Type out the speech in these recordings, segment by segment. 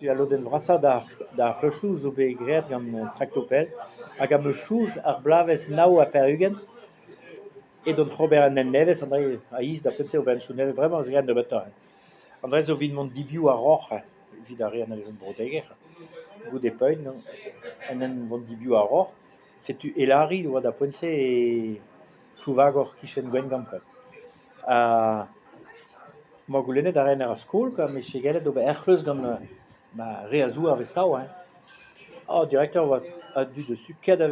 Al lodenn vrasañ d'ar c'hlochoù zo bet graet gant traktopel hag am eus soñj ar bloavezh 89 edon oc'h ober un hent nevez an dra-se a-is d'ar poent-se ober hentoù nevez bremañ e vez graet nebeutoc'h. An dra-se zo evit mont hebiou ar Roc'h evit ar re a anavezont Bro-Dreger goude Peun en hent vont hebiou ar Roc'h setu Helari e oa d'ar poent-se e Plouvagor e-kichen Gwengamp kwa. Ha 'moa goulennet ar rener ar skol kwa ma 'vije gellet ober ur c'hleuz gant ma re a zouar 'vez atav hein. An direkteur a oa a-du diouzhtu kae da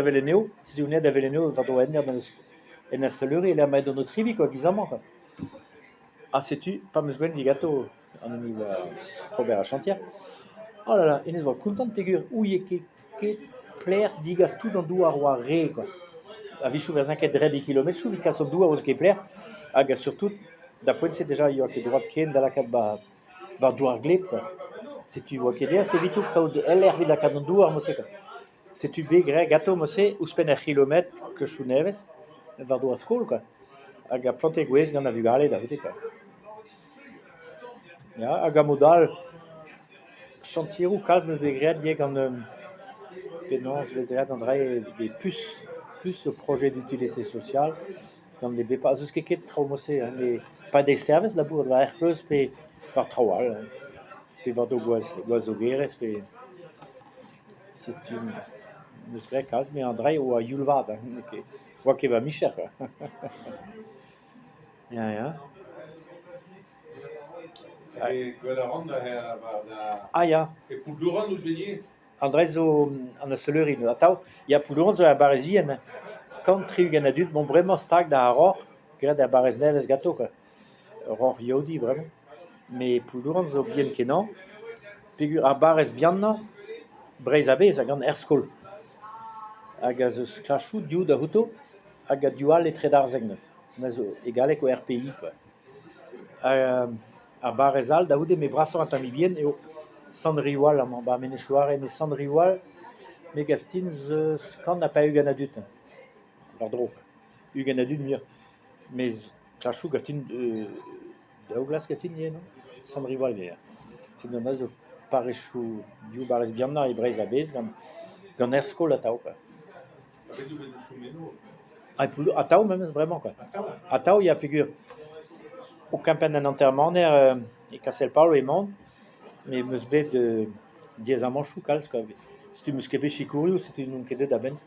welet anezho, setu aet da welet anezho war-dro en ostaleri e-lec'h ma edont o tebriñ kwa e-giz amañ kwa. Ha setu pa 'm eus gwelet diganto an hini a oa oc'h ober ar chantier, oh là là hennezh a oa kontant peogwir 'ouie ket ket pelec'h degas tout an douar a oa re kwa. A-wechoù e veze ket debriñ kilometroù evit kas an douar eus ket pelec'h hag surtout d'ar poent-se dija ne oa ket droad ken da lakaat 'ba war douar gleb kwa. Setu ne oa ket aes evito kaout ul lec'h evit lakaat an douar mod-se kwa. Setu bet graet ganto mod-se ouzhpenn ur c'hilometr kleuzioù nevez war-dro ar skol kwa hag ar plantet gwez gant ar vugale da c'houde kwa. Ya hag a-mod all chantieroù kalz 'meus bet graet ivez gant penaos e vez graet an dra-se get PUS, PUS zo projet d'utilité sociale gant les BEPA, 'z eus ket ket traoù mod-se hein met 'pad eizh labourat war ar c'hleuz pe war traoù all hein pe war-dro gwazhogerezh pe setu 'meus graet kalz met an dra-se oa a-youl vat hein n'eo ket 'oa ket va micher kwa Ya ya. E gwell a ran war da... Ah ya. E Plougoran out bet ivez? An dra-se zo an ostaleri atav. Ya Plougoran zo er barrez vihan hein. 160 a dud, bon bremañ stag da Ar Roc'h, graet er barrez nevez ganto kwa. Roc'h Yeodi bremañ. Met Plougoran zo bihan-kenañ peogwir ar barrez bihanañ Breizh a-bezh a gan er skol. Hag ez eus klasoù div da c'houto hag div all e Tredarzeg neuze. Me zo e galleg eo RPI kwa. Ar barrez all da c'houde met brasoc'h un tammig bihan eo Sant-Riwal amañ 'ba Menez-Chouare met Sant-Riwal me 'gav din 'z eus 140 a dud war-dro, 20 a dud muioc'h. Met klasoù 'gav din daou glas 'gav din ivez non? Sant-Riwal eo. Setu aze zo parrezioù div barrez bihanañ e Breizh a-bezh gant gant ur skol atav kwa. Atav memes bremañ kwa. Atav ya peogwir o kempenn an hanter-maner e Kastell-Paol emaon met 'm eus bet diaezamantoù kalz kwa. Setu 'm eus ket bet sikourioù setu n'on ket deuet a-benn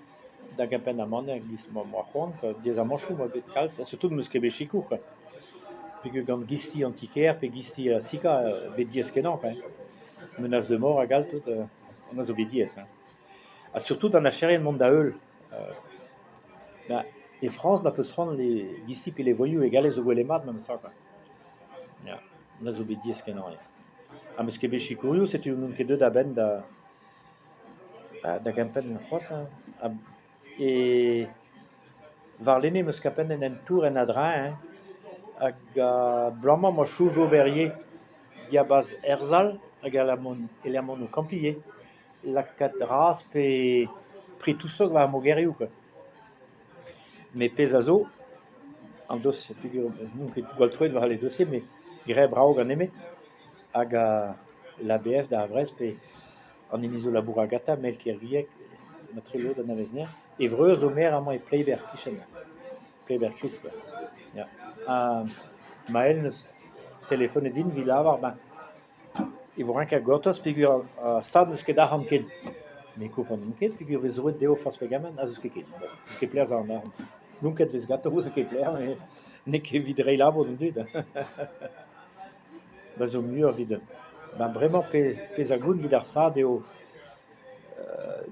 da gempenn ar maner e-giz ma 'm boa c'hoant kwa. Diaezamantoù 'm boa bet kalz ha surtout 'm eus ket bet sikour kwa. Peogwir gant gisti an ti-kêr pe gisti ar Sika bet diaes-kenañ kwa. Menace de mort hag all tout honnezh zo bet diaes hein. Ha surtout an archerien mont da heul. E Frañs ma peus c'hoant les gisti pe les voyous e galleg zo gwelet mat memes tra kwa. Ya, me zo bet diaes-kenañ ya. Ha 'meus ket bet sikourioù setu n'on ket deuet a-benn da da gempenn c'hoazh hein. Ha e warlene 'meus kempennet un tour en a-dreñv hein hag abalamour ma soñj ober ivez diabarzh er sal hag e-lec'h mont o kampiñ ivez. Lakaat razh pe pri touseg war ar mogerioù kwa. Met pezh a zo, an doser peogwir n'on ket gwall troet war les dossiers met graet brav ganin-me hag l'ABF da Vrest pe an hini zo labourat gantañ Mel Kervieg matre lod anavez anezhañ, e vreur zo maer amañ e Pleiber 'kichen, Pleiber-Krist kwa, ya. Ha Mael 'neus telefonet din evit lavar ma E vo ranket gortoz peogwir ar stad n'eus ket arc'hant ken. Ne komprenan ket peogwir e vez roet dezho forzh pegement ha n'eus ket ken. Bon, n'eus ket perzh an arc'hant. N'on ket 'vez ganto n'eus ket perzh met n'eo ket evit reiñ labour d'an dud. Ba zo muioc'h evit ba bremañ pezh a gont evit ar stad eo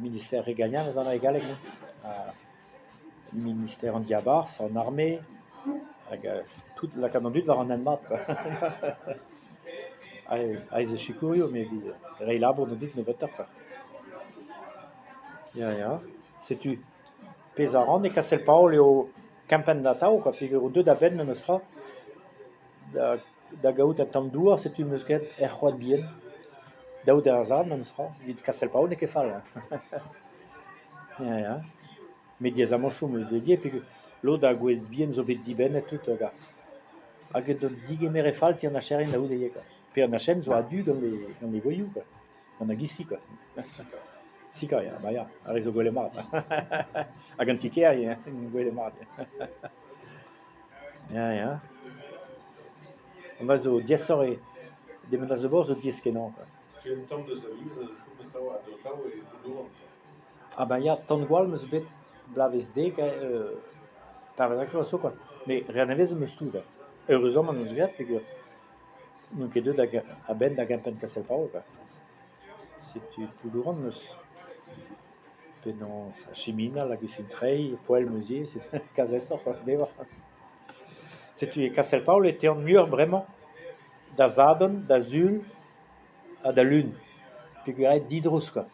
ministère régalien ez anv e galleg non? Minister an diabarzh, an arme hag tout lakaat an dud war an hent mat kwa. Aes eo sikourioù met evit reiñ labour d'an dud nebeutoc'h kwa. Ya ya, setu pezh a ran e Kastell-Paol eo kempenn atav kwa peogwir on deuet a-benn memes tra da gaout un tamm douar setu 'm eus graet er c'hoad bihan daou derzhad memes tra evit Kastell-Paol n'eo ket fall. Ya ya, met diaezamantoù 'm eus bet ivez peogwir lod a gouez bihan zo bet dibennet tout hag hag degemeret fall ti an archerien da c'houde ivez kwa. Pe an HM zo a-du gant e gant e voioù kwa, gant ar gisti kwa. Sikañ ya, ba ya, ar re zo gwelet mat hag an ti-kêr ivez gwelet mat ya ya. An dra zo diaesoc'h eo demenas da bor zo diaes-kenañ kwa. Setu un tamm deus a vuhez a zo chomet atav a zo atav e Plougoulm kwa. Ah ben ya, tan-gwall 'm eus bet bloavezh dek pevar vloaz zo kwa, met re anavezet 'm eus tout hein, eüruzamant 'm eus graet peogwir n'on ket deuet a-benn da gempenn Kastell-Paol kwa. Setu Plougoulm 'm eus penaos ar chiminal hag e treiñ, poell 'm eus ivez, kalz aesoc'h kwa bevañ. Setu e Kastell-Paol e teont muioc'h bremañ da Sadorn, da Sul ha da Lun peogwir eo didrouz kwa.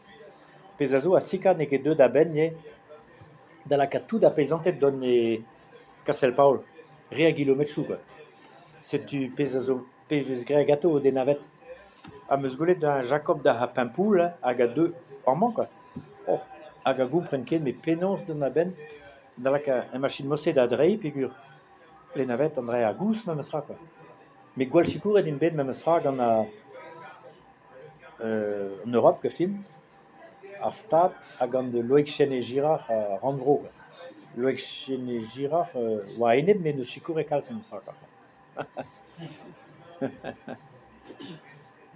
Pezh a zo a Sika n'eo ket deuet a-benn ivez da lakaat tout ar peizanted dont e Kastell-Paol, re a gilometroù kwa. Setu pezh a zo pezh 'vez graet ganto des navettes. Ha 'm eus gwelet un Jakob da Pempoull hag a deu amañ kwa, oh hag a gompren ket met penaos dont a-benn da lakaat ar machin-se da dreiñ peogwir les navettes an dra-se a goust memes tra kwa. Met gwall sikouret int bet memes tra gant an Europ 'gav din, ar Stad ha gant Loeiz Chesnais-Girard ar rannvro kwa. Loeiz Chesnais-Girard oa a-enep met 'neus sikouret kalz memes tra kwa.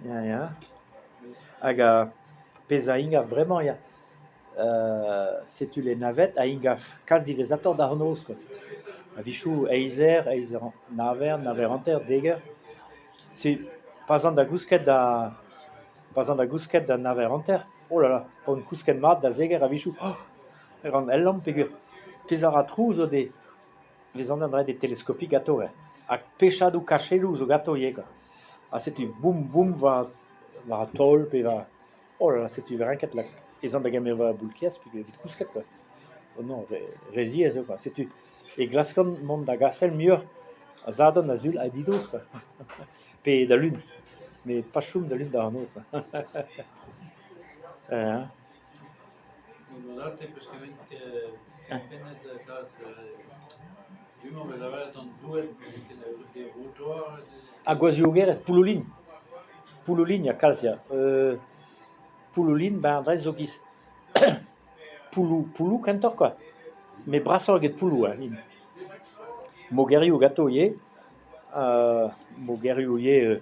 Ya ya. Hag pezh a emgav bremañ ya setu les navettes a emgav kalz diwezhatoc'h da noz kwa. A-wechoù eizh eur, eizh eur, nav eur, nav eur hanter, dek eur. Se pa'z an da gousket da pa'z an da gousket da nav eur hanter, oh là là, pa on kousket mat da zek eur a-wechoù oh e ran ul lamm peogwir pezh a ra trouz zo dezhe 'vez an dra des télescopiques ganto ha pechadoù kachedoù zo ganto ivez kwa. Ha setu boum boum war an taol pe war oh là là setu renket ez an da gemer va boull-kiez evit kousket kwa. Oh non, re ziaes eo kwa. Setu e glaskan mont da Gastell muioc'h a Sadorn da Sul ha didrouz kwa pe da Lun met pas chom da Lun da noz. Ya. Ha gwazhioù-gerez Pouloulin, Pouloulin ya kalz ya Pouloulin ben an dra-se zo giz Poullou Poullou kentoc'h kwa met brasoc'h eget Poullou hein. Mogerioù ganto ivez, mogerioù ivez.